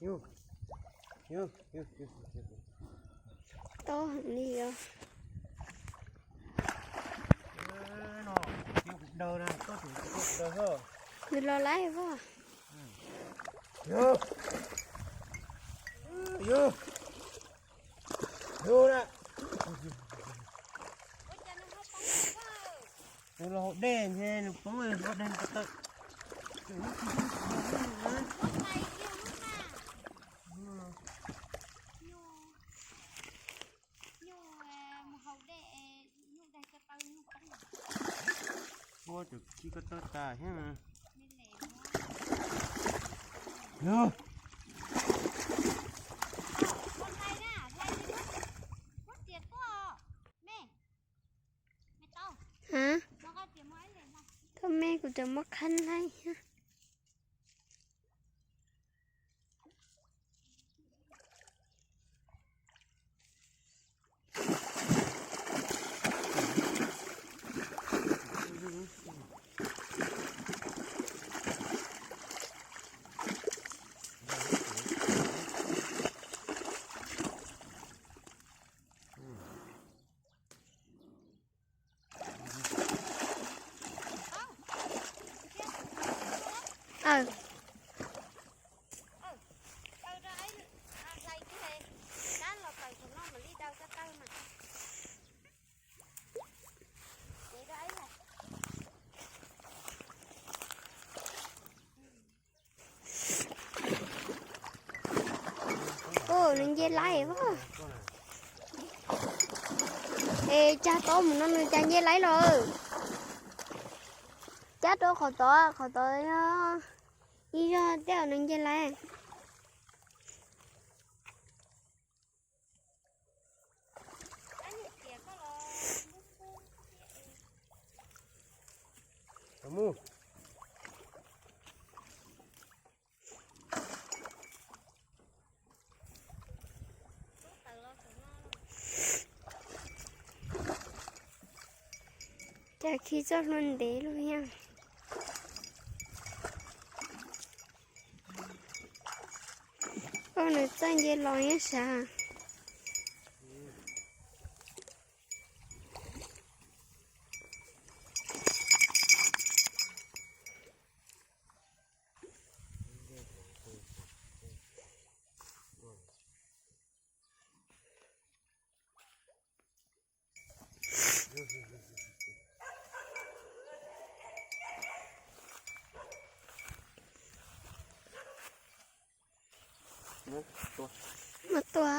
Yus, yus, yus, yus, yus. Tau heev li os. Yus, kuv daws na, koj tseem tsis tau kuv daws xwb. Nws los lawm os. Yus, yus, yus na. Nws los hauv dej ntshe nws poob hauv dej ko taw. Ua tseem khi ko taw tas thiab mas. Yog. Hab, koj me kuv cov muab khab laib thiab. Aw. Ua, nws nce laib os. Es cag tau mus no nws cas nce laib los. Cab rau qhov tod, qhov tod yog ib zog tej nws nce laib. Cas khi txoj hlua ntev luaj thiab. Ua, nws txawj nce los nyob sav. Muab tua.